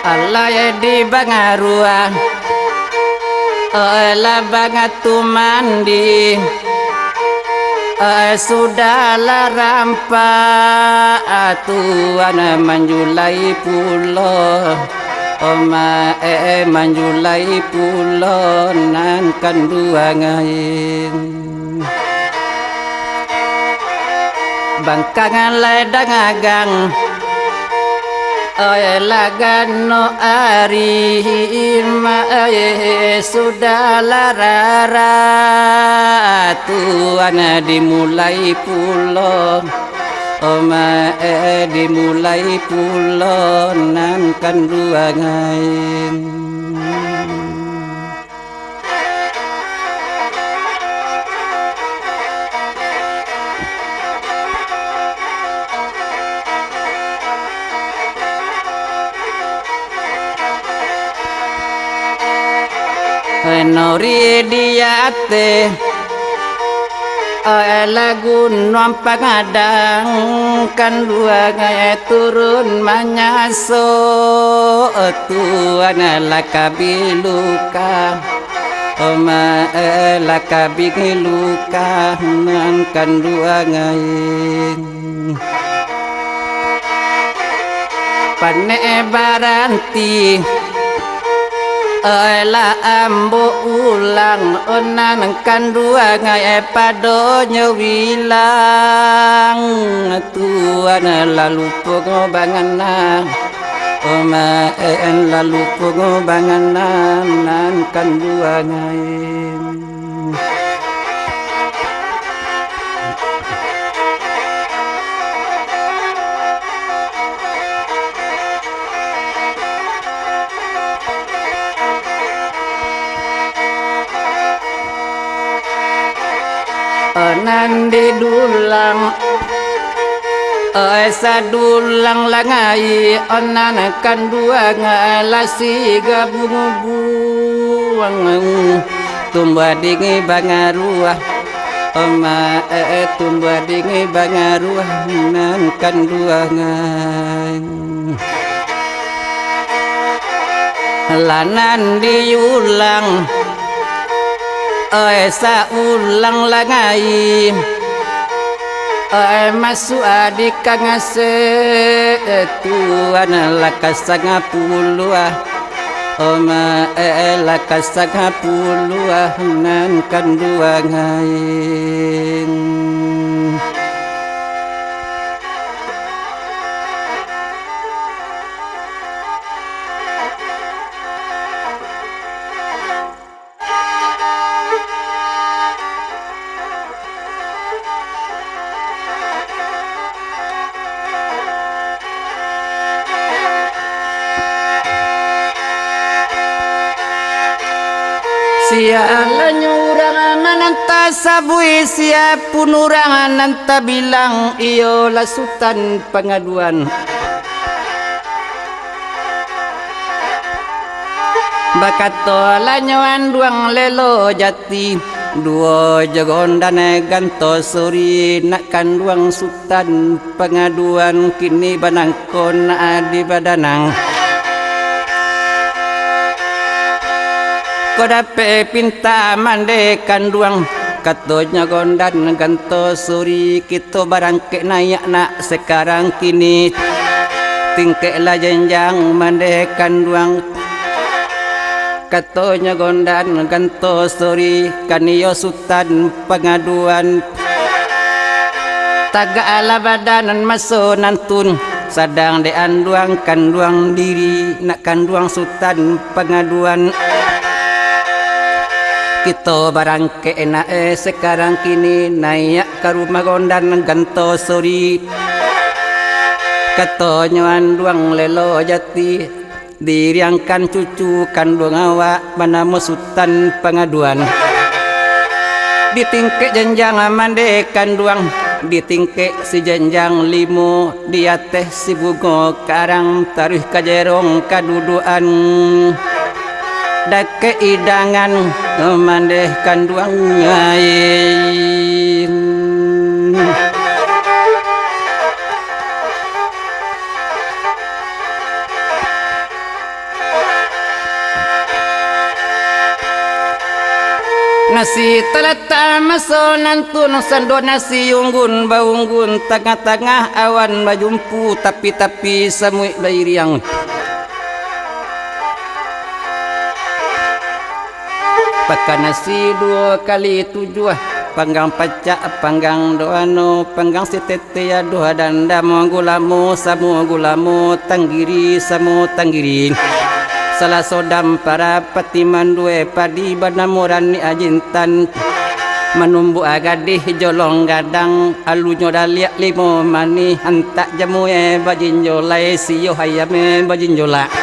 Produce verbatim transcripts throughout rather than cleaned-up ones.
Alai di bangaruah, eh, lah bangatu mandi, eh, sudah lah rampak, ah, tuan manjulai pulo, oma, eh, manjulai pulo nan kanduang ai. Bangkang lai dangagang, oi, lah ganok ari, ma, eh, sudah lah rara, tuan dimulai pulo, oma, eh, dimulai pulo nan kanduang ai. Nori di ateh, eh, lah Gunuang Pangadang, kanduang, eh, turun manyaso, eh, tuan lah ka bi luka, oma, eh, lah ka bi luka nan kanduang ai. Panek baranti, eh, lah ambo ulang, oh, nan kanduang ai padonyo wilang, tuan lalu pungo bangana, oma, eh, lalu pungo bangana nan kanduang ai. Nan di dulang, eh, sadulang langai, nan kanduang lah si gabung buang. Tumbuah dingin bangaruah, oma, eh, tumbuah dingin bangaruah nan kanduangan. Lah nan diulang, oi, saulang langai. Oi, masuak di kangase, tuan lah ka sanga puluah. Oma, eh, lah ka sanga puluah nan kanduang ai. Sia lanyo urang nan tasabuik, sia pun urang nan tabilang, iyolah Sutan Pangaduan. Bakato lanyo anduang Lelo Jati, duo jo gondan ganto suri, nak kanduang Sutan Pangaduan, kini banangko nak di badanang. Ko dapek pinta mandeh kanduang, katonyo gondan ganto suri, kito barangkek naiak nak sakarang kini. Tingkek lah janjang mandeh kanduang, katonyo gondan ganto suri, kan iyo Sutan Pangaduan. Tagaklah badan maso nantun, sadang dek anduang kanduang diri, nak kanduang Sutan Pangaduan. Kito barangkek nak, eh, sakarang kini, naiak ka rumah gondan ganto suri. Katonyo anduang Lelo Jati, diriangkan cucu kanduang awak banamo Sutan Pangaduan. Di tingkek janjang mandeh kanduang, di tingkek si janjang limo, di ateh si bungo karang, taruih ka jerong kadudukan, dakek idangan mandeh kanduang ai. Nasi talatak maso nantun, sando nasi unggun baunggun, tangah-tangah awan bajumpu, tapi-tapi samuik bairiang. Pakan nasi duo kali tujuah, panggang pacak, panggang doano, panggang sitete. Tiadoh dandam gulamo samo gulamo, tanggiri samo tanggiri. Salah sodam para pati mandue padi, banamo Ranik Ajintan. Manumbuak gadih jolong gadang, alunyo daliak limo manih, antak jamue bajinjolai, siyoh ayam bajinjolak.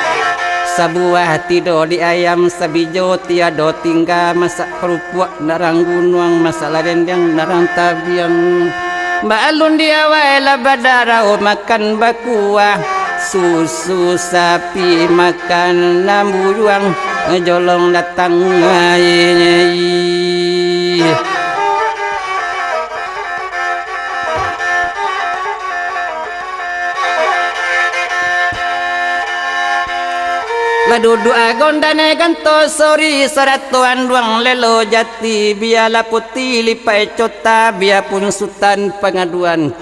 Sabuah tido di ayam, sabijo tiado tingga, masak karupuak narang gunuang, masak larendiang narang tabiang. Baalun di awai lah badarau makan bakuah, susu sapi makan nan bujuang, jolong datang ai. Lah duduak gondan ganto sori, sarato anduang lelo jati, bialah puti lipai cota, biapun Sutan Pangaduan.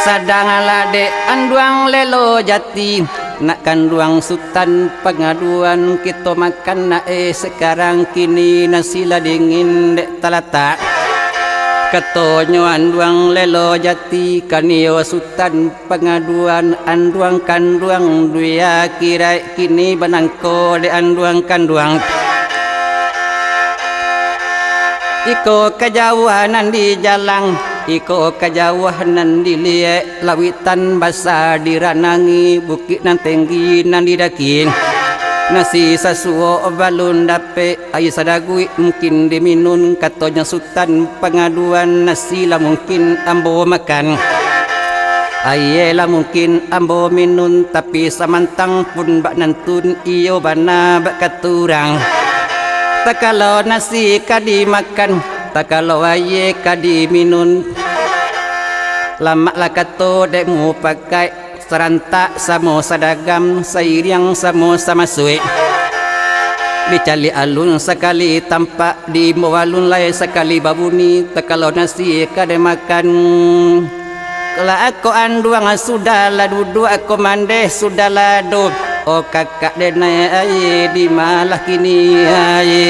Sadang lah dek anduang lelo jati, nak kanduang Sutan Pangaduan, kito makan nak eh sakarang, kini nasi lah dingin dek talatak. Katonyo anduang lelo jati, kanio Sutan Pangaduan, anduang kanduang duya kirai, kini banangko dek anduang kanduang. Iko ka jauah nan dijalang, iko ka jauah nan diliek, lauitan basa diranangi, bukik nan tenggi nan didaki. Nasi sasuok balun dapek, aia sadaguik mungkin diminun, katonyo Sutan Pangaduan, nasi lah mungkin ambo makan, aia lah mungkin ambo minun, tapi samantang pun bak nantun, iyo bana bak kato urang. Takalo nasi ka dimakan, takalo aia ka diminun, lamak lah kato dek mupakaik, sarantak samo sadagam, sairiang samo samasuik. Dicaliak alun sakali tampak, diimbau alun lai sakali babuni, takalo nasi ka dimakan. Lah ako anduang sudah lah duduak, ako mandeh sudah lah doh. Oh kakak denai ai, di malah kini ai.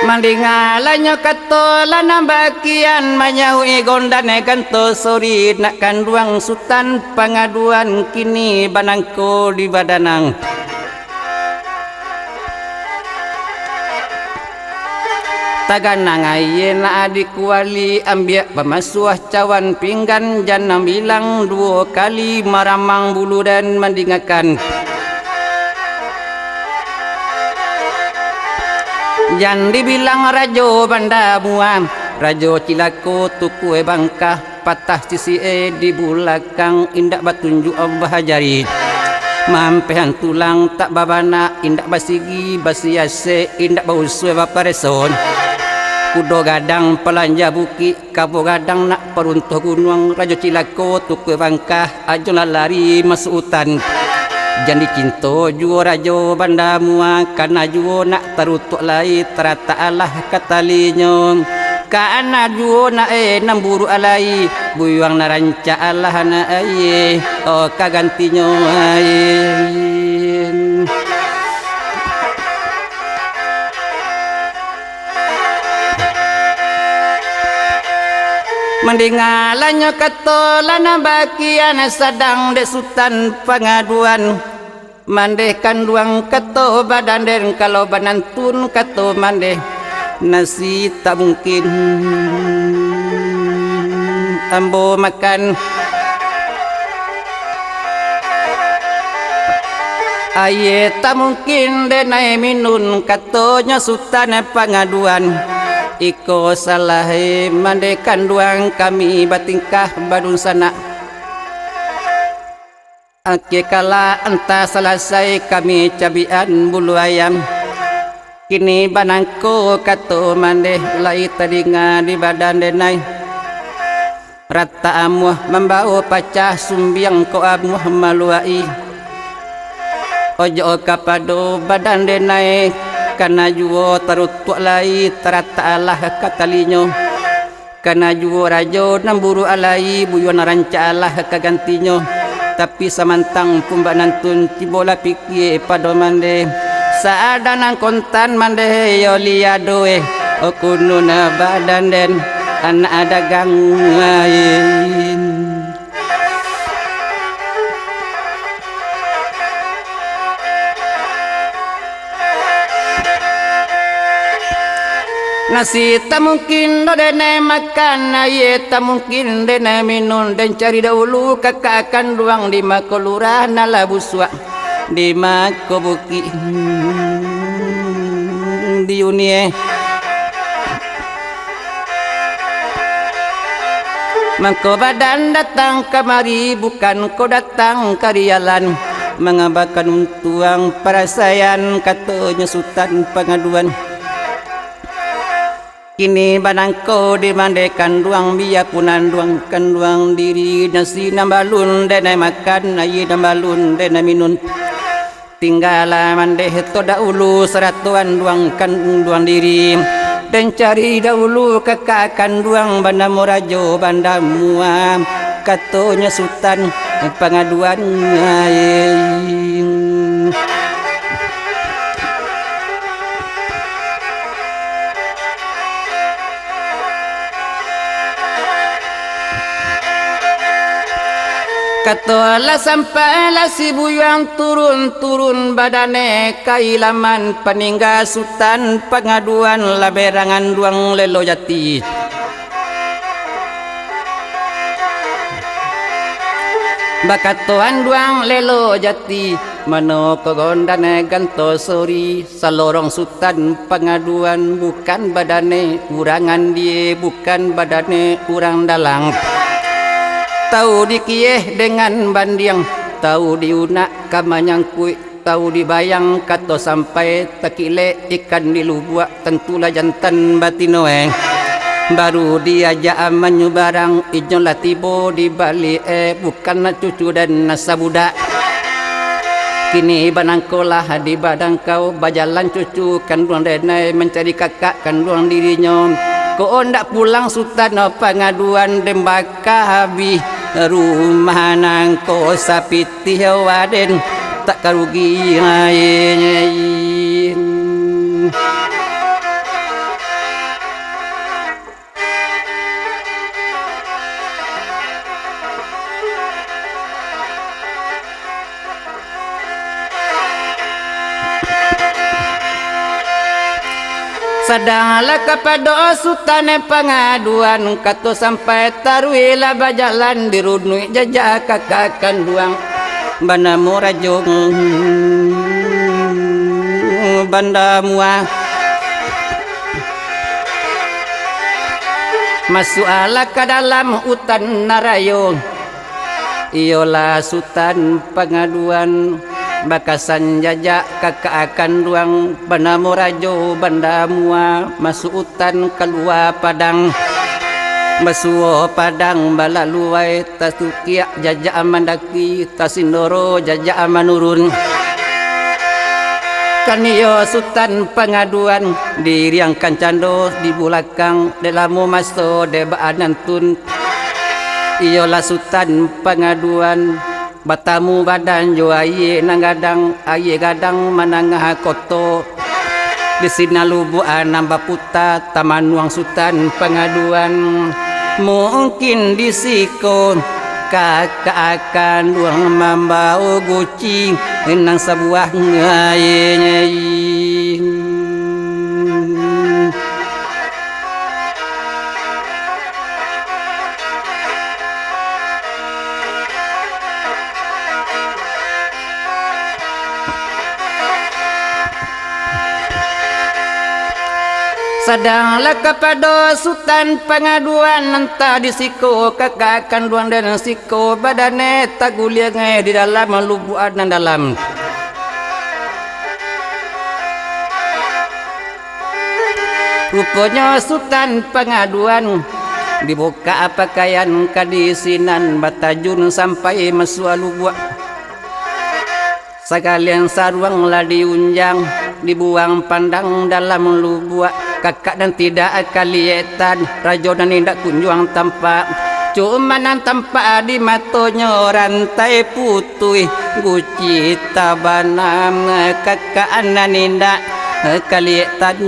Mandinga lah nyo kato lah nan bakian, manyauik gondan ganto sori, nak kanduang Sutan Pangaduan, kini banangko di badanang. Taganang aia nak dikuali, ambiak pamasuah cawan pinggan, jan nan bilang duo kali, maramang bulu den mandingakan. Jan dibilang Rajo Banda Mua, Rajo Cilako Tukue Bangkah, patah sisi e di bulakang, indak batunjuak bahajari. Mampehan tulang tak babana, indak basigi basiasek, indak bausua bapareso. Kudo gadang palanja bukik, kabo gadang nak paruntuah gunuang, Rajo Cilako Tukue Bangkah, ajo lah lari masuak utan. Jan dicinto juo Rajo Banda Mua, kana juo nak tarutuak lai, taratak alah ka talinyo. Kana juo nak e nan buruak alai, buyuang nan rancak alah nak e, oh ka gantinyo ai. Mandinga lah nyo kato lah nan bakian, sadang dek Sutan Pangaduan. Mandeh kanduang kato badan den, kalau banantun kato mandeh, nasi tak mungkin ambo makan. Aia tak mungkin denai minun, katonyo Sutan Pangaduan. Iko salah e mandeh kanduang, kami batingkah badunsanak. Akia kala antah salasai kami cabiak an bulu ayam. Kini banangko kato mandeh lai tadinga di badan denai. Ratak amuah mambao pacah sumbiang ko amuah maluak-i. Ojok kapado badan denai, kana juo tarutuak lai taratak alah ka talinyo. Kana juo rajo nan buruak alai, buyuan nan rancak alah ka gantinyo. Tapi samantang pumbak nantun, tibolah pikie pado mandeh. Saadang nan kontan mandeh, iyo liado eh, okunun badan den, anak dagang lain. Nasi tak mungkin doh denai makan, aia tak mungkin denai minun, den cari dahulu kakak kanduang di mako lurah nan lah busuak, di mako bukik, di unie. Mangko badan datang kamari, bukan ko datang ka dialan, mangabakan untuang parasaian, katonyo Sutan Pangaduan. Kini banangko di mandeh kanduang, biapun anduang kanduang diri, nasi nan balun denai makan, aia nan balun denai minun. Tinggalah mandeh todahulu, sarato anduang kanduang diri. Den cari dahulu kakak kanduang banamo Rajo Banda Mua, katonyo Sutan Pangaduan. Kato lah sampai lah si buyuang turun-turun badanai ka ilaman paningga Sutan Pangaduan, lah berang anduang lelo jati. Bakato anduang lelo jati, mano ko gondan ganto sori. Salorong Sutan Pangaduan, bukan badanai urang andie, bukan badanai urang dalang. Tau dikieh dengan bandiang, tau diunak ka manyangkuik, tau dibayang kato sampai takilek ikan di lubuak, tantulah jantan batino eh. Baru diajak manyubarang, inyo lah tibo di baliak eh, bukan nak cucu dan nak sabudak. Kini banangkolah di badangkau, bajalan cucu kanduang denai mancari kakak kanduang dirinyo. Ko ndak pulang Sutan Pangaduan, den baka abih rumah nangko sapitih waden, tak karugi. Sadang lah kapado Sutan Pangaduan, kato sampai taruih lah bajalan, dirunuik jajak kakak kanduang banamo Rajo Banda Mua. Masuaklah ka dalam utan nan rayo, iyolah Sutan Pangaduan, bakasan jajak kakak kanduang banamo Rajo Banda Mua, masuak utan kalua padang. Basuo padang balaluai, tatukiak jajak mandaki, tasindoro jajak manurun. Kan iyo Sutan Pangaduan, diiriangkan cando di bulakang, dek lamo maso dek baanantun. Iyolah Sutan Pangaduan, batamu badan jo aia nan gadang, aia gadang manangah koto. Di sinan lubuak nan baputa, tamanuang Sutan Pangaduan. Mungkin di siko kakak kanduang mambao guci nan sabuah. Sadang lah kapado Sutan Pangaduan, antah di siko kakak kanduang dan siko badanai taguliang di dalam lubuak nan dalam. Ruponyo Sutan Pangaduan dibukak pakaian ka di sinan, batajun sampai masuak lubuak. Sagalian saruang lah diunjang, dibuang pandang dalam lubuak. Kakak nan tidak kalietan, rajo nan indak kunjuang tampak. Cuma nan tampak di matonyo rantai putuih, guci tabana, kakak nan indak kalietan.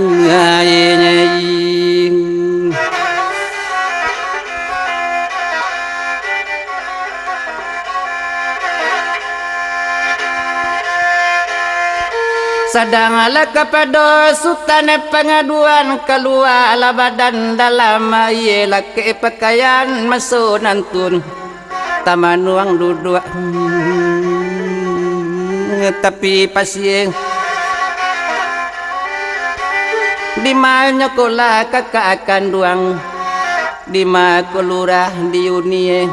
Sadang lah kapado Sutan Pangaduan, kalualah badan dalam aia, lakek pakaian maso nantun, tamanuang duduak, hmm, tapi pasie. Dimanyo kolah kakak kanduang, dima ko lurah di unie?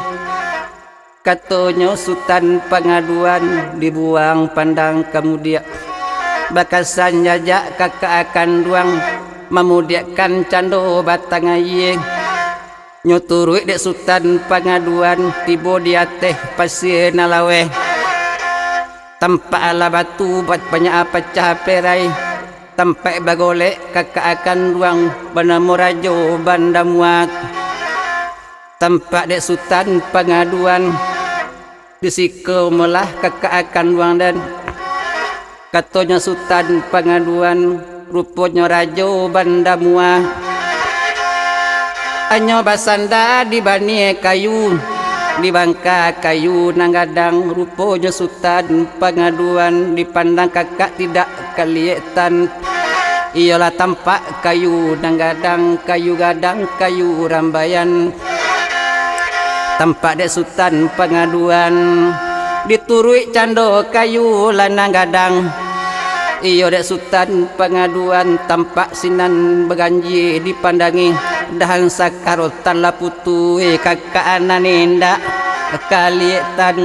Katonyo Sutan Pangaduan, dibuang pandang ka mudiak. Bakasan jajak kakak kanduang, mamudiakkan cando batang aia. Nyo turuik dek Sutan Pangaduan, tibo di ateh pasie nan laweh. Tampak alah batu bat-, banyak pacah perai. Tampaik bagolek kakak kanduang, banamo Rajo Banda Muak. Tampak dek Sutan Pangaduan, di siko molah kakak kanduang den. Katonyo Sutan Pangaduan, ruponyo Rajo Banda Muak. Anyo basanda di banie kayu, di bangka kayu nan gadang, ruponyo Sutan Pangaduan, dipandang kakak tidak kalietan. Iyolah tampak kayu nan gadang, kayu gadang, kayu rambaian. Tampak dek Sutan Pangaduan, dituruik cando kayu lah nan gadang. Iyo dek Sutan Pangaduan, tampak sinan baganjie dipandangi, dahan sakarotan lah putuih, kakak nan indak kalietan.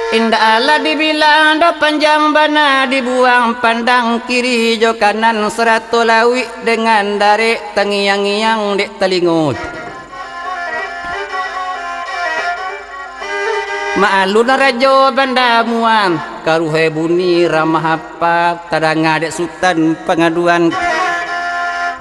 Indak alah dibilang doh panjang bana, dibuang pandang kiri jo kanan, sarato lauik dengan darek tangiang-ngiang dek talingo. Maalun Rajo Banda Muak, karuhai bunyi ramah apa, tadanga dek Sutan Pangaduan.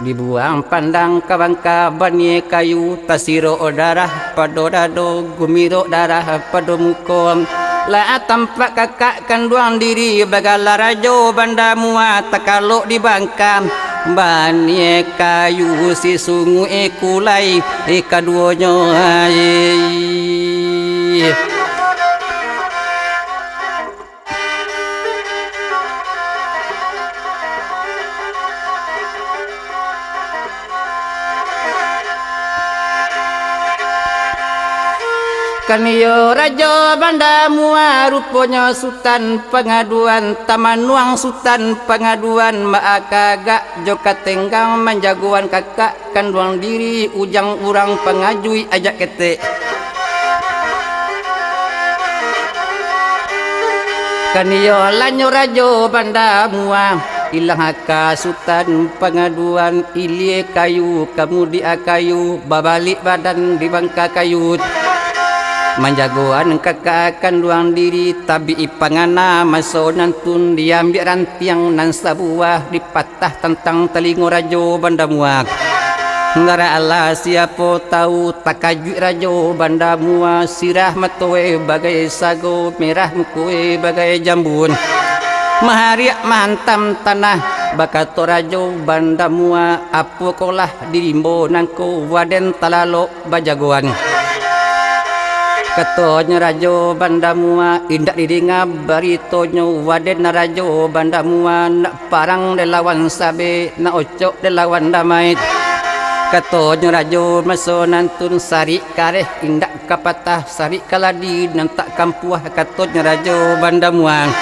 Dibuang pandang ka bangka banie kayu, tasirok darah pado dado, gumirok darah pado muko. Lah tampak kakak kanduang diri, bagala Rajo Banda Muak, takalok di bangka banie kayu, sisunguik kulai kaduonyo. Kan iyo Rajo Banda Muak, ruponyo Sutan Pangaduan, tamanuang Sutan Pangaduan, maakagak jo katenggang manjagoan kakak kanduang diri, ujang urang pangajuik ajak ketek. Kan iyo lanyo Rajo Banda Muak, ilang aka Sutan Pangaduan, ilie kayu, kamudiak kayu, babalik badan di bangka kayu. Manjagoan kakak kanduang diri, tabik pangana maso nantun, diambiak rantiang nan sabuah, dipat- tah tantang talingo Rajo Banda Muak. Ngaran Allah siapo tau, takajuik Rajo Banda Muak, sirah matoe bagai sago, merah mukoe bagai jambun. Mahariak mahantam tanah, bakato Rajo Banda Muak, apokolah di rimbo nangko, waden talalok bajagoan. Katonyo Rajo Banda Muak, indak didinga baritonyo, waden Rajo Banda Muak, nak parang dek lawan sabek, nak ocok dek lawan damai. Katonyo Rajo maso nantun, sarik kareh indak ka patah, sarik kaladi nan tak kampuah, katonyo Rajo Banda Muak.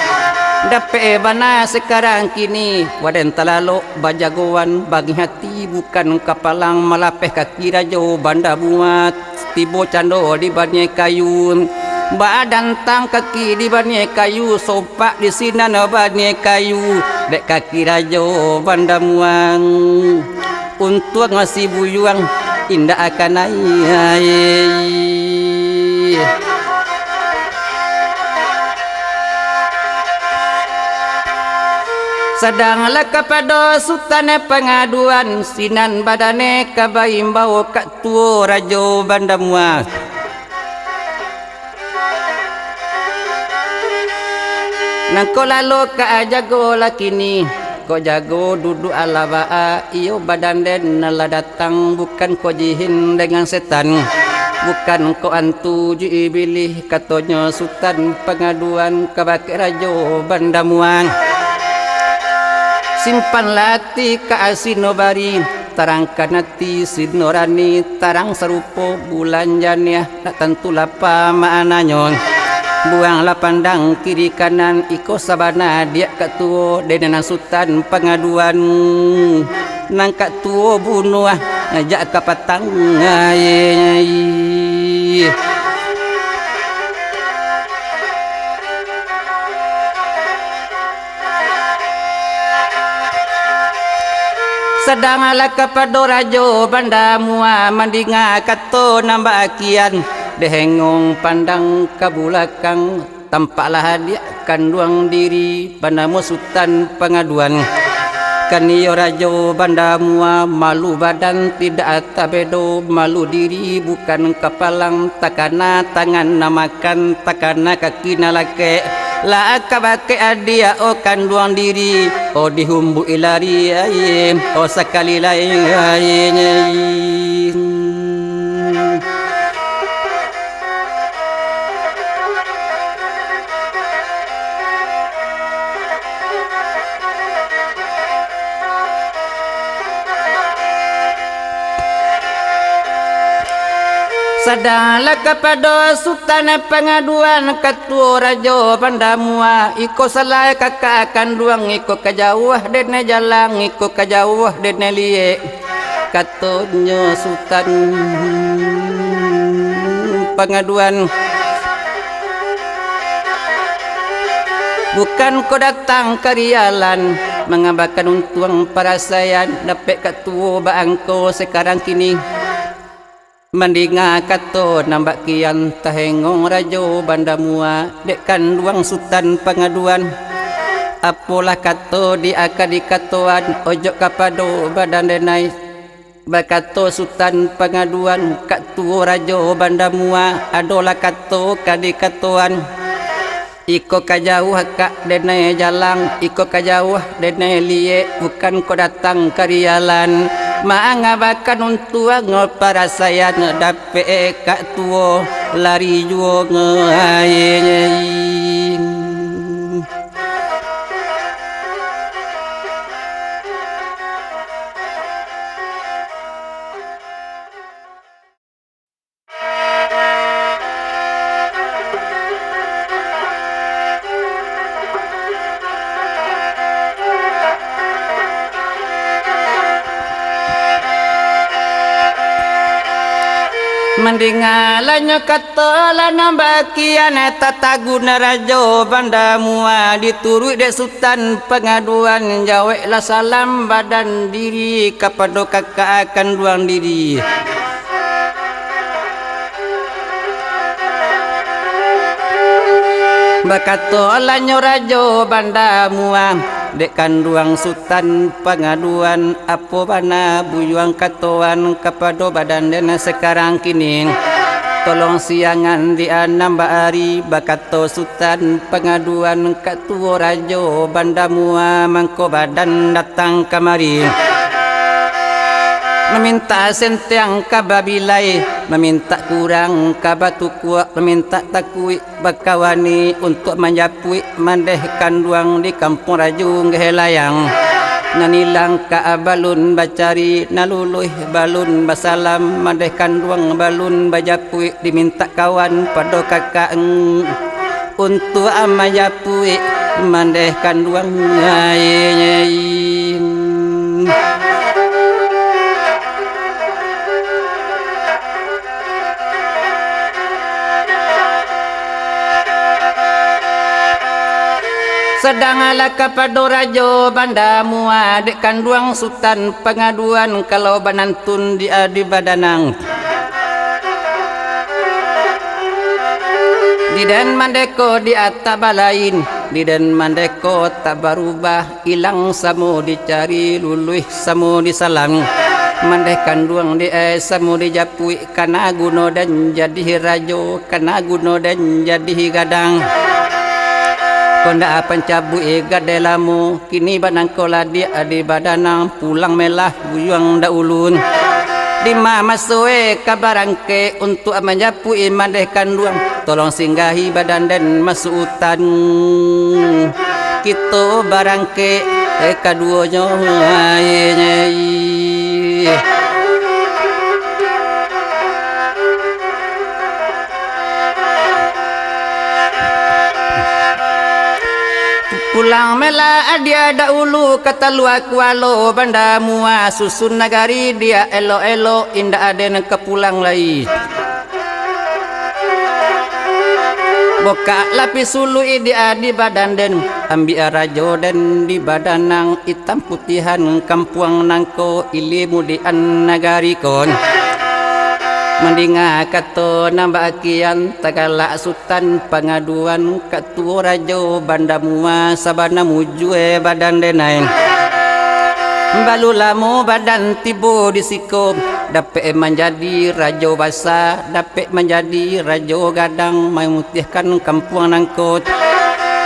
Dapek bana sakarang kini, waden talalok bajagoan, bangih ati bukan kapalang, malapeh kaki rajo Banda Mua, tibo cando di baniah kayu, badantang kaki di baniah kayu, sompak di sinan baniah kayu, dek kaki rajo Banda Mua. Untuang si buyuang indak akan ai. Sadang lah kapado Sutan pangaduan, sinan badane ka baimbau ka tuo Rajo Banda Mua. Nan kok lalo ka jago lah kini, kok jago duduak alah baa, iyo badanden nan lah datang, bukan kok jihin dengan setan, bukan kok antu jo ibilih, katonyo Sutan pangaduan kabake Rajo Banda Mua. Simpanlah ati ka asinobari, tarangkan ati sinurani, tarang sarupo bulan janiah, nak tantu lapa maknanyo. Buanglah pandang kiri kanan, iko sabana diak ka tuo, dek nan Sutan pangaduan. Nan ka tuo bunuah, jak ka patang. Ai. Sadang lah kapado Rajo Banda Mua mandinga kato nan bakian, dihengong pandang ka bulakang, tampaklah adiak kanduang diri, banamo Sutan Pangaduan. Kan iyo Rajo Banda Mua, malu badan tidak tabedo, malu diri bukan kapalang, takana tangan nan makan, takana kaki nan lakek, lah kabake adiak, oh kanduang diri, oh dihumbuik lari, ai, oh sakali lai, ai. Sadang lah kapado Sutan Pangaduan, ka tuo Rajo Banda Mua, iko salai kakak kanduang, iko ka jauah dene jalang, iko ka jauah dene liek. Katonyo Sutan Pangaduan, bukan ko datang ka rialan, mangabakan untuang parasaian, dapek ka tuo baangko sakarang kini. Mandinga kato nan bakian, tahengong Rajo Banda Mua, dek kanduang Sutan Pangaduan. Apolah kato di aka dikatoan, ojok kapado badan denai. Bakato Sutan Pangaduan, ka tuo Rajo Banda Mua, adolah kato ka dikatoan. Iko ka jauah kak denai jalang, iko ka jauah denai liek, bukan ko datang ka rialan. Mangabakan untuang parasaian, dapek ka tuo lari juo ngai. Mandingalah nyo kato lah nan bakian, tatagun Rajo Banda Mua, dituruik dek Sutan Pangaduan, jaweklah salam badan diri kapado kakak kanduang diri. Bakatolah nyo Rajo Banda Mua, dek kanduang Sutan Pangaduan, apo bana buyuang katoan kapado badan den sakarang kini? Tolong siangan di anam baari, bakato Sutan Pangaduan, ka tuo Rajo Banda Mua, mangko badan datang kamari. Mamintak sentiang ka babilai, mamintak kurang ka batukuak, mamintak takuik bakawani, untuak manjapuik mandeh kanduang di Kampuang Raju Geh Layang. Nan ilang ka balun bacari, nan luluih balun basalam, mandeh kanduang balun bajapuik, dimintak kawan pado kakak, untuak manjapuik mandeh kanduang ai. Sadang lah kapado Rajo Banda Mua, dek kanduang Sutan Pangaduan, kalau banantun di Adi Badanang. Di den mandeh ko di atah balain, di den mandeh ko tak barubah, ilang samo dicari, luluih samo disalang. Mandeh kanduang di aia samo dijapuik, kana guno den jadi rajo, kana guno den jadi gadang. Kondak pancabuik gadai lamo, kini banangko ladiak di Badanang, pulang melah buyuang daulun. Dima maso e ka barangkek untuak manjapuik mandeh kanduang, tolong singgahi badan den masutan. Kito barangkek, eh, kaduonyo, ai, ai. Pulang melah adia daulu ka Talua Kualo Banda Mua, susun nagari dia elok-elok, indak aden ka pulang lai. Bokak lapih suluik dia di badan den, ambiak rajo den di Badanang, itam putihan kampuang nangko, ilia mudian nagari kon. Mandinga kato nan baakian, tagalak Sutan Pangaduan, katuo Rajo Banda Mua, sabana mujue badan den ai. Balu lamo badan tibo di siko, dapek manjadi rajo basa, dapek manjadi rajo gadang, mamutiahkan kampuang nangko,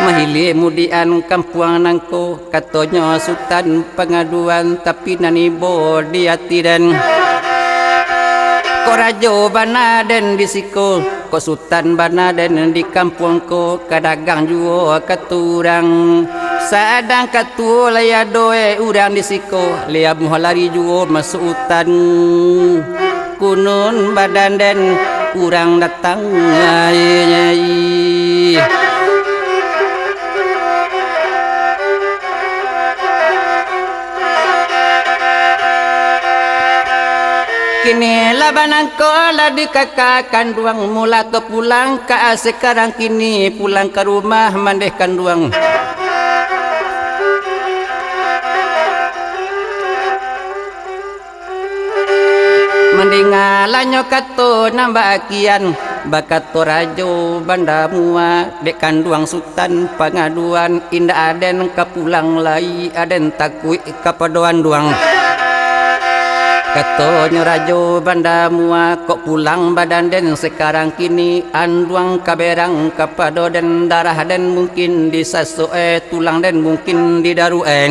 mahilia mudian kampuang nangko. Katonyo Sutan Pangaduan, tapi nan ibo di ati den. Kok rajo bana den di siko, kok sutan bana den di kampuang ko, ka dagang juo ka turang. Sadang katuo lai ado e urang di siko, lai amuah lari juo masuak utan. Kunun badan den urang datang, ai, ai. Kini lah banangko lah di kaka kanduang, mula tu pulang ka sekarang kini, pulang ka rumah mandeh kanduang. Mandingalah nyo kato nan baakian, bakato Rajo Banda Mua, dek kanduang Sutan Pangaduan, indak aden ka pulang lai, aden takuik kapado anduang. Katonyo Rajo Banda Mua, kok pulang badan den sekarang kini, anduang ka berang kapado den, darah den mungkin disasok e, tulang den mungkin didaruak e.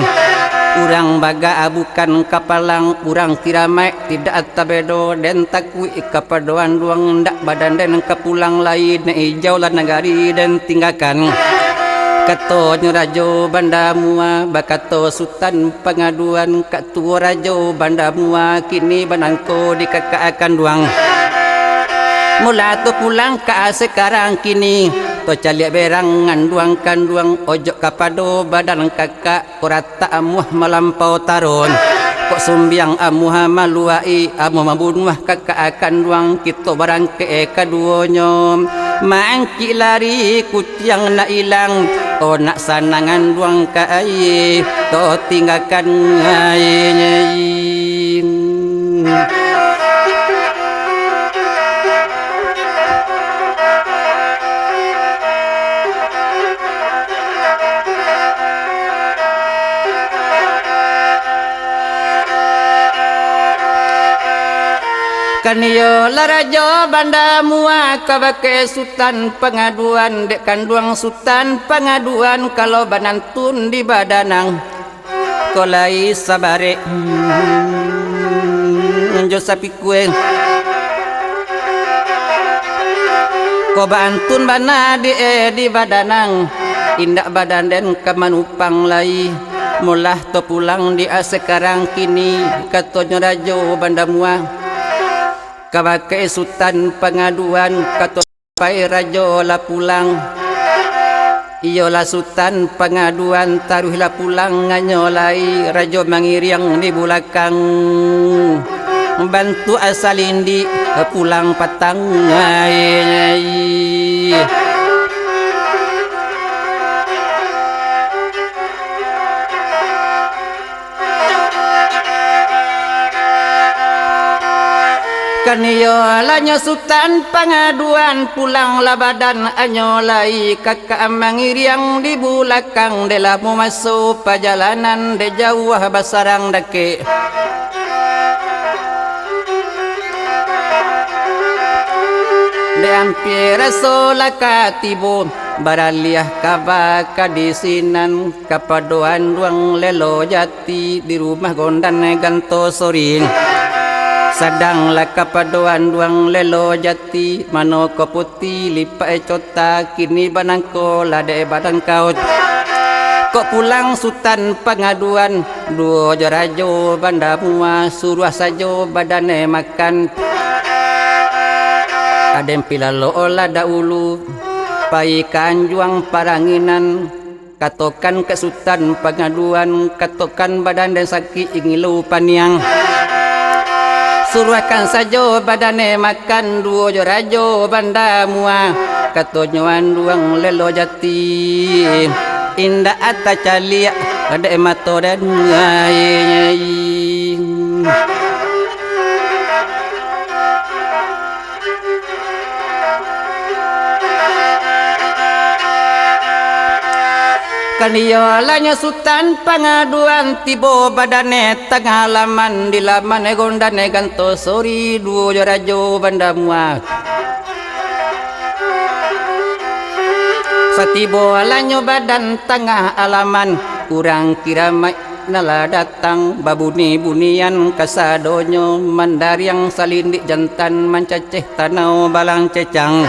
Urang bagak bukan kapalang, urang kiramaik tidak tabedo, den takuik kapado anduang, ndak badan den ka pulang lai, nak ijau lah nagari den tinggakan. Katonyo Rajo Banda Mua, bakato Sutan Pangaduan, katuo Rajo Banda Mua, kini banangko di kaka kanduang. Mula tu pulang ka sekarang kini, to caliak berang anduang kanduang, ojok kapado badan kakak, kok ratak amuah malampau taron. Kok sumbiang amuah maluak i, amuah mambunuah kakak kanduang, kito barangkek kaduonyo. Mangkik lari kuciang nak ilang, o nak sanang anduang ka aia, to tinggakan aia. Kan iyo lah Rajo Banda Mua, kabake Sutan Pangaduan, dek kanduang Sutan Pangaduan, kalau banantun di badanang. Ko lai sabarek, hmm, jo sapikue. Ko baantun bana di, eh, di badanang. Indak badan den ka manupang lai. Molah to pulang di, ah, sakarang kini, katonyo Rajo Banda Mua. Kabake Sutan Pangaduan, kato Pai rajo lah pulang, Iyolah Sutan Pangaduan, taruihlah pulang, anyo lai Rajo Mangiriang di bulakang. Bantuak salindik pulang patang. Ai. Kan iyo lah nyo Sutan Pangaduan, pulanglah badan anyo lai, kakak Mangiriang di bulakang, dek lamo maso pajalanan, dek jauah basarang dakek. Dek ampia raso lah ka tibo, baraliah ka baka di sinan, kapado anduang Lelo Jati di rumah gondan Ganto Sori. Sadang lah kapado anduang Lelo Jati, mano ko Puti Lipak Cota, kini banangko lah dek badan kau. Kok pulang Sutan Pangaduan, duo jo Rajo Banda Mua, suruah sajo badan makan. Aden pilalo lah dahulu, pai ka anjuang paranginan, katokan ka Sutan Pangaduan, katokan badan den sakik, ingin lo paniang. Suruahkan sajo badan makan, duo jo Rajo Banda Mua, katonyo anduang Lelo Jati. Indak tacaliak dek mato den. Ai. Kan iyo lah nyo Sutan Pangaduan, tibo badan tangah laman, di laman gondan Ganto Sori, duo jo Rajo Banda Mua. Satibo lah nyo badan tangah alaman, urang Kiramaik nan lah datang, babuni-bunian kasadonyo, mandariang salindik jantan, mancaceh tanau balang cecang,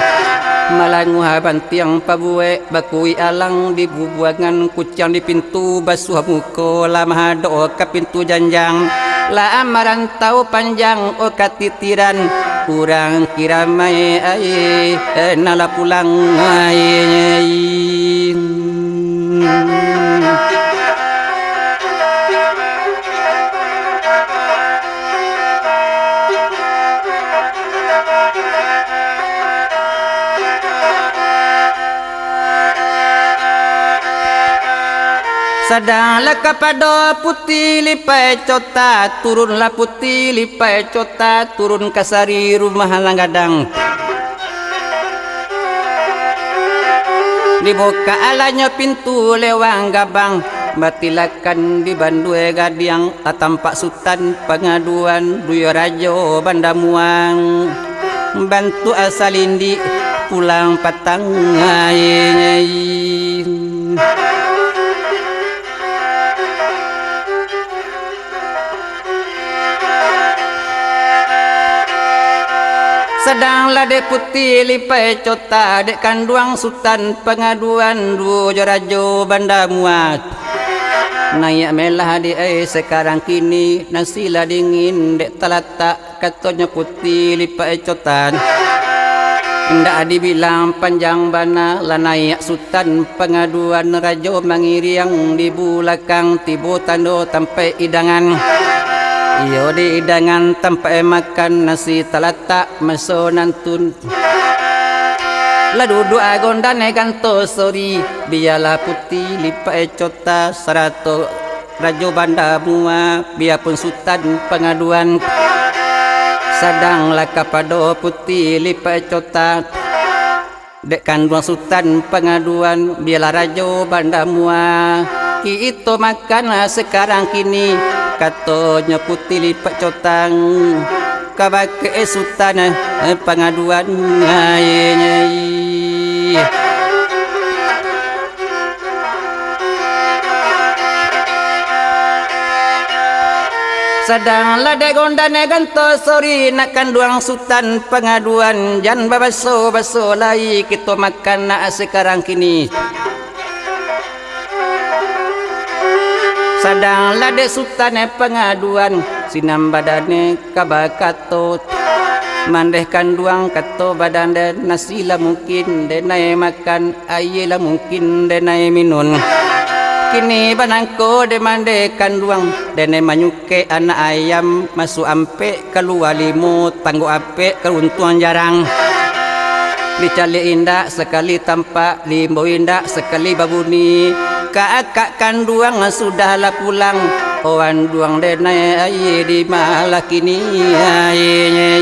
malanguah bantiang pabuek, bakuik alang di bubuangan, kuciang di pintu basuah muko, lah mahadok ka pintu janjang, lah marantau panjang, oh katitiran, urang Kiramaik ai, eh, nan lah pulang ai. Sadang lah kapado Puti Lipak Cota, turunlah Puti Lipak Cota, turun ka sari rumah nan gadang. Dibukak lah nyo pintu lewang gabang, batilakan di bandua gadiang, lah tampak Sutan Pangaduan, duo jo Rajo Banda Mua, bantuak salindik pulang patang ai. Sadang lah dek Puti Lipak Cota, dek kanduang Sutan Pangaduan, duo jo Rajo Banda Mua. Naiak melah di ai sakarang kini, nasi lah dingin dek talatak, katonyo Puti Lipak Cota. Indak dibilang panjang bana, lah naiak Sutan Pangaduan, Rajo Mangiriang di bulakang, tibo tando tampaik idangan. Iyo di idangan tampaik makan, nasi talatak maso nantun. Lah duduak gondan Ganto Sori, bialah Puti Lipak Cota sarato Rajo Banda Mua, biapun Sutan Pangaduan. Sadang lah kapado Puti Lipak Cota, dek kanduang Sutan Pangaduan, bialah Rajo Banda Mua, kito makan sakarang kini, katonyo Puti Lipak Cota. Kabake Sutan, eh, Pangaduan, ai, ai. Sadang lah dek gondan Ganto Sori, nak kanduang Sutan Pangaduan, jan babaso-baso lai, kito makan nak sakarang kini. Sadang lah dek Sutan Pangaduan, sinan badan ka bakato, Mandeh kanduang kato badan den, nasi lah mungkin denai makan, aia lah mungkin denai minun. Kini banangko den mandeh kanduang, denai manyukek anak ayam, masuak ampek kalua limo, tanggo apek karuntuang jarang. Dicaliak indak sakali tampak, diimbau indak sakali babuni. Ka akak kanduang sudah lah pulang, o anduang denai aia di ma lah kini aia.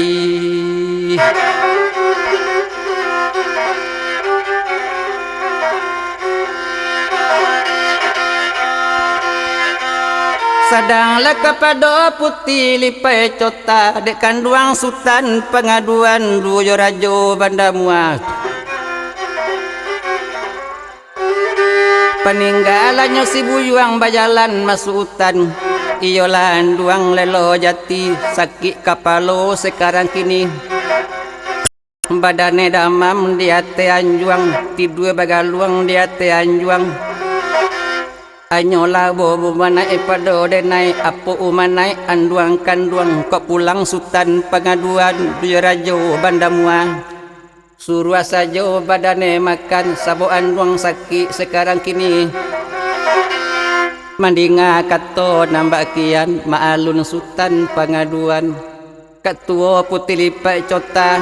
Sadang lah kapado Puti Lipai Cota, dek kanduang Sutan Pangaduan duo jo Rajo Banda Mua. Paninggalannyo si buyuang bajalan masuak utan, iyolah anduang Lelo Jati, sakik kapalo sakarang kini. Badannyo damam di ateh anjuang, tidua bagaluang di ateh anjuang. Anyo labo bumanaik pado denai, apo umanaik anduang kanduang, kok pulang Sutan Pangaduan, duo jo Rajo Banda Mua. Suruah sajo badannyo makan, sabab anduang sakik sakarang kini. Mandinga kato nan bak kian, maalun Sutan Pangaduan. Katuo Puti Lipai Cota,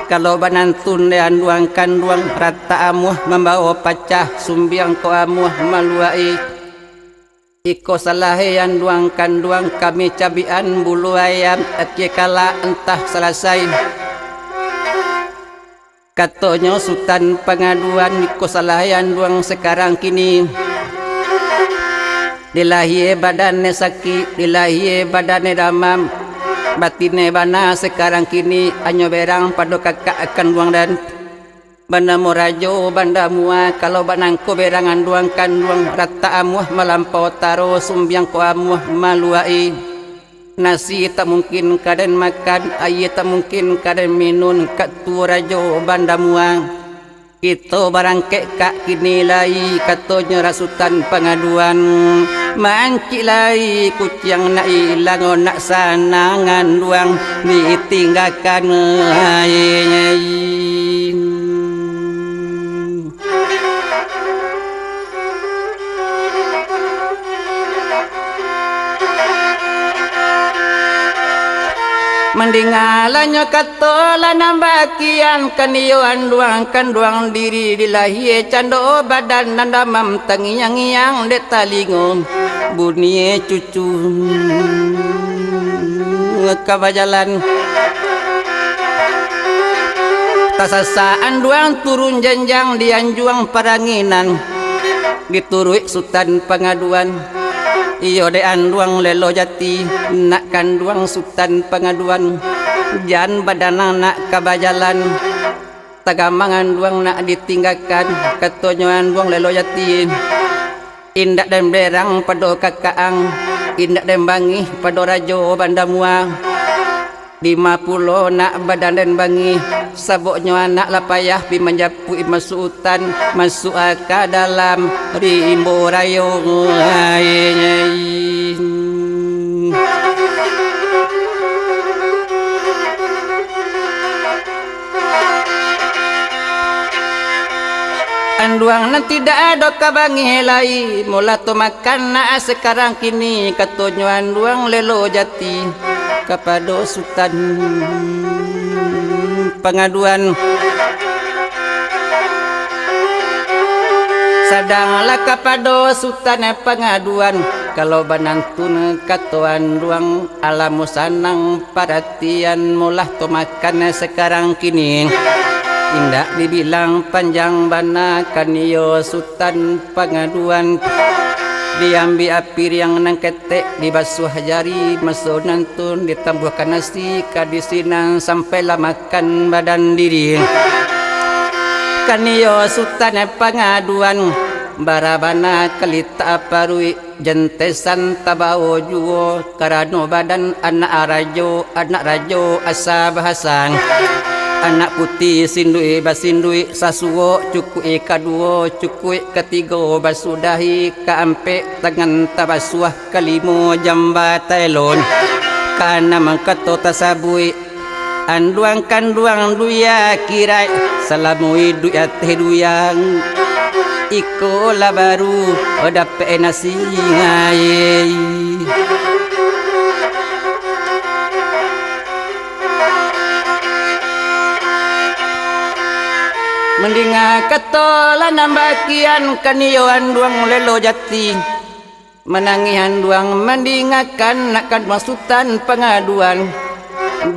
kalau banantun dek anduang kanduang, ratak amuah mambao pacah, sumbiang ko amuah maluak-i. Iko salah e anduang kanduang, kami cabikan bulu ayam, akie kalak antah salasai. Katonyo Sutan Pangaduan, iko salah e anduang sakarang kini. Dilahia badannyo sakik, dilahia badannyo damam, batinnyo bana sakarang kini, anyo berang pado kakak kanduang den. Banamo Rajo Banda Mua, kalau banangko berang anduang kanduang, ratak amuah malampau taro, sumbiang ko amuah maluak-i. Nasi tak mungkin ka den makan, aia tak mungkin ka den minun, katuo Rajo Banda Mua. Kito barangkek ka kini lai, katonyo Sutan Pangaduan. Mancik lai kuciang nak ilang, nak sanang anduang ditinggakan. Mandingalannyo kato lah nan bakian, kan iyo anduang kanduang diri, dilahia cando badan nan damam, tangiang-ngiang dek talingo bunyi cucu ka bajalan. Tasasak anduang turun janjang di anjuang paranginan, dituruik Sutan Pangaduan. Iyo dek anduang Lelo Jati, nak kanduang Sutan Pangaduan, jan badanang nak ka bajalan. Tagamang anduang nak ditinggakan, katonyo anduang Lelo Jati. Indak den berang pado kakak ang, indak den bangih pado Rajo Banda Mua. Dima pulo nak badan den bangih, saboknyo anak lah payah pi manjapuik masuak utan, masuak ka dalam rimbo rayo. Anduang nan tidak ado ka bangih lai, molah tu makan nak sakarang kini, katonyo anduang Lelo Jati kapado Sutan Pangaduan. Sadanglah kapado Sutan Pangaduan, kalau banantun kato anduang, alamo sanang paratian, molah tu makan sakarang kini. Indak dibilang panjang bana, kan iyo Sutan Pangaduan. Diambiak piriang nan ketek, dibasuah jari maso nantun, ditambuahkan nasi ka di sinan, sampailah makan badan diri. Kan iyo Sutan Pangaduan, bara bana kalitak paruik, jantesan tabao juo, karano badan anak rajo, anak rajo asa bahasan. Anak puti sinduik basinduik, sasuok cukuik kaduo, cukuik katigo basudahi, kaampek tangan tabasuah, kalimo jamba taelon, kaanam kato tasabuik. Anduang kanduang duya kirai, salamo iduik ateh duyang, iko lah baru dapek nasi. Ai. Mandinga kato lah nan bakian, kan iyo anduang lelo jati. Manangih anduang mandingakan, nak kanduang Sutan Pangaduan.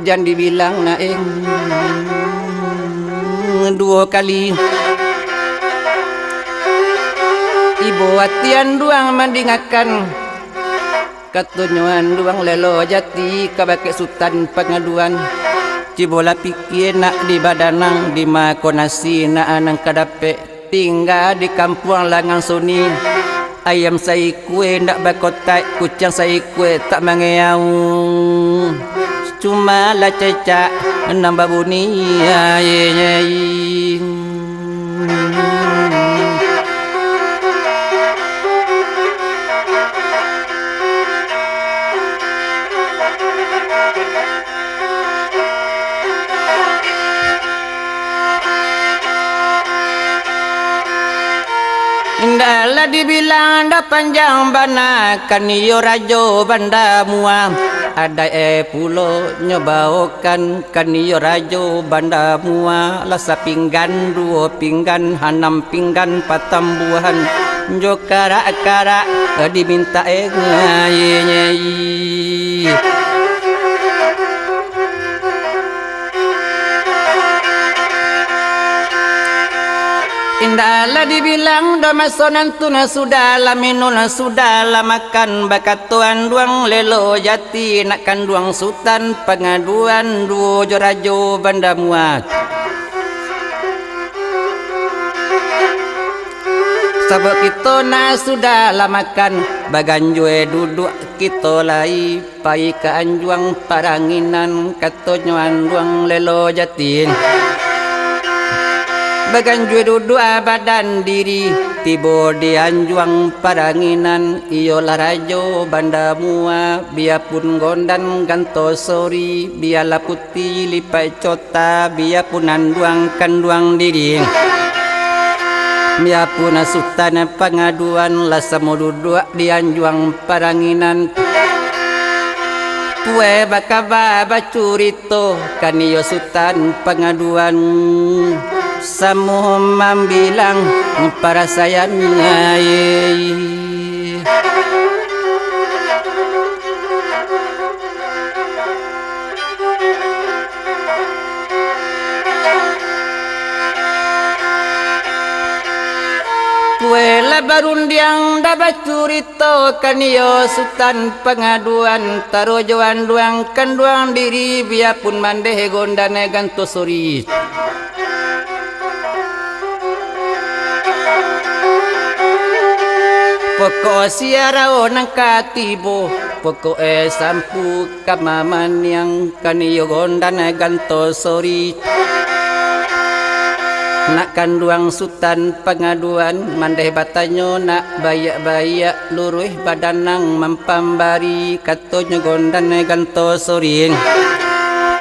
Jan dibilang nak, eh, duo kali. Ibo ati anduang mandingakan, katonyo anduang lelo jati kabake Sutan Pangaduan. Cubolah pikie nak di badanang, di ma ko nasi nak nan ka dapek. Tingga di kampuang Langang Suni, ayam saikue ndak bakotak, kuciang saikue tak mangeau. Cuma lah cecak nan babuni, ai, ai. Indak lah dibilang dah panjang bana, kan iyo Rajo Banda Mua. Adaik e pulo nyo baokan, kan iyo Rajo Banda Mua. Lah sapinggan, duo pinggan, anam pinggan patambuahan, jo karak-karak dimintak e. Indak lah dibilang doh maso nan tu, nan sudah lah minun, nan sudah lah makan, bakato anduang lelo jati, nak kanduang Sutan Pangaduan duo jo Rajo Banda Mua. Sabab kito nan sudah lah makan, baganjua duduak kito lai pai ka anjuang paranginan, katonyo anduang lelo jati. Baganjua duduak badan diri, tibo di anjuang paranginan, iyolah Rajo Banda Mua, biapun gondan ganto sori, bialah puti lipaik cota, biapun anduang kanduang diri. Biapun Sutan Pangaduan lah samo duduak di anjuang paranginan. Tuai bakaba bacurito, kan iyo Sutan Pangaduan, samo mambilang parasaian ai. Kue lah barundiang dah bacurito, kan iyo Sutan Pangaduan, tarojo anduang kanduang diri, biapun mandeh gondan ganto sori. Pokok siarao nan ka tibo, pokok e sampu ka mamaniang, kan iyo gondan ganto sori. Nak kanduang Sutan Pangaduan, mandeh batanyo nak baiak-baiak, luruih badanang mampambari, katonyo gondan ganto sori.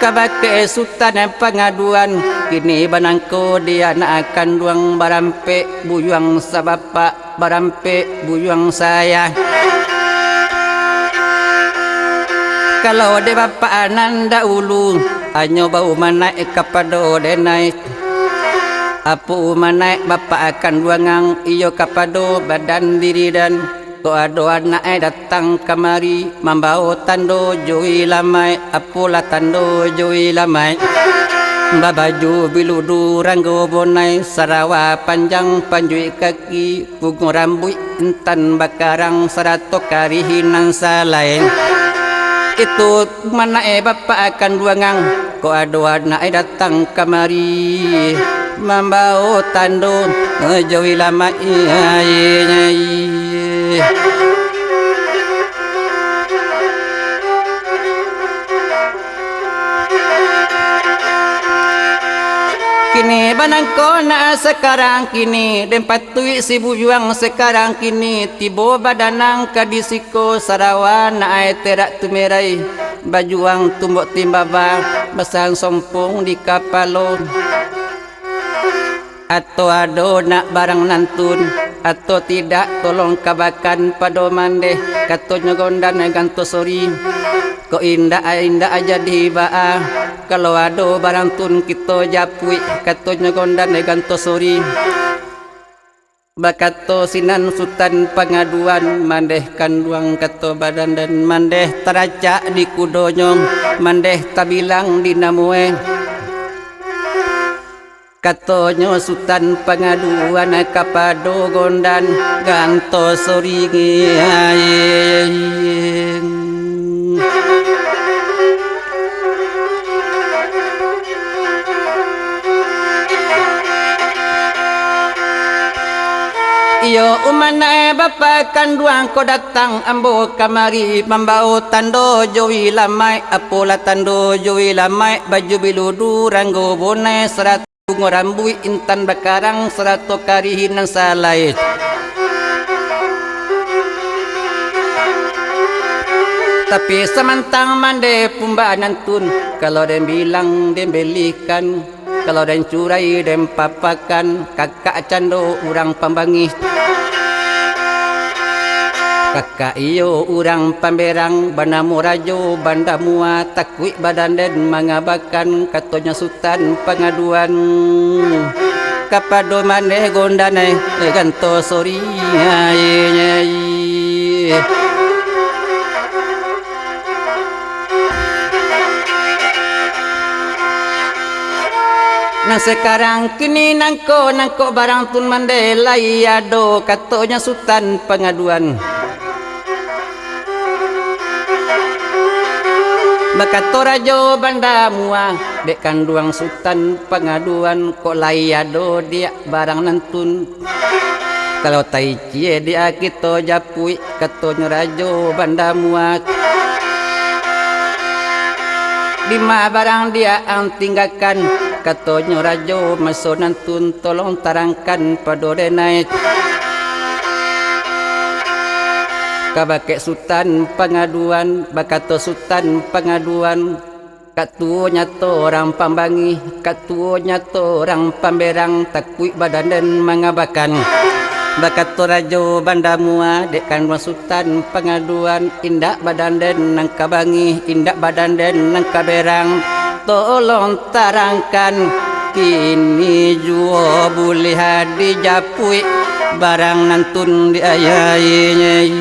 Kabake Sutan Pangaduan, kini banangko di anak kanduang barampek buyuang sabapak. Barampek buyuang saya. Kalau dek bapak nan dahulu, anyo bau manaik kapado denai. Apo manaik bapak kanduangang, iyo kapado badan diri dan. Kok ado anak e datang kamari, mambao tando jo ilamaik, apolah tando jo ilamaik. Babaju biludu ranggo bonai, sarawa panjang panjuik kaki, Bungo rambuik intan bakarang sarato karih nan salai. Itu manaik bapak kanduangang, kok ado anak e datang kamari, mambao tando jo ilamaik. Kini banangko nak sakarang kini, den patuik si buyuang sakarang kini, tibo badanang ka di siko sarawa nak ai terak tumerai. Bajuang tumbok timbaba, basang sompong di kapalo. Atau ado nak barang nantun, atau tidak, tolong kabakan pado mandeh, katonyo Gondan Gantosori. Kok indak, indak jadi baa, kalau ado barang tun kito japuik, katonyo Gondan Gantosori. Bakato sinan Sutan Pangaduan, mandeh kanduang kato badan den, mandeh taracak di kudonyo, mandeh tabilang di namoe. Katonyo Sutan Pangaduan kapado Gondan Gantosori. Iyo umanae bapa kanduang ko datang ambo kamari, mambao tando jo wilamaik, apolah tando jo wilamaik, baju biludu ranggo bonai, sarato bungo rambuik intan bakarang, sarato karihi nan salai. Tapi samantang mandeh pumba nantun, kalau den bilang den belikan, kalau den curai den papakan, kakak cando urang pambangih. Kakak iyo urang pamberang, banamo Rajo Banda Mua, takuik badan den mangabakan, katonyo Sutan Pangaduan. Kapado maneh Gondan Gantosori. Nan sakarang kini nangko, nangko barang tun mandeh lai ado, katonyo Sutan Pangaduan. Bakato Rajo Banda Mua, dek kanduang Sutan Pangaduan, kok lai ado diak barang nantun. Kalau taicie diak kito japuik, katonyo Rajo Banda Mua. Dima barang diak ang tinggakan, katonyo Rajo maso nantun, tolong tarangkan pado denai. Kabake Sutan Pangaduan, bakato Sutan Pangaduan, Katuo nyato urang pambangih, katuo nyato urang pamberang, takuik badan den mangabakan. Bakato Rajo Banda Mua, dek kanduang Sutan Pangaduan, indak badan den nan ka bangih, indak badan den nan ka berang, tolong tarangkan, kini juo buliah dijapuik barang nantun di ayai.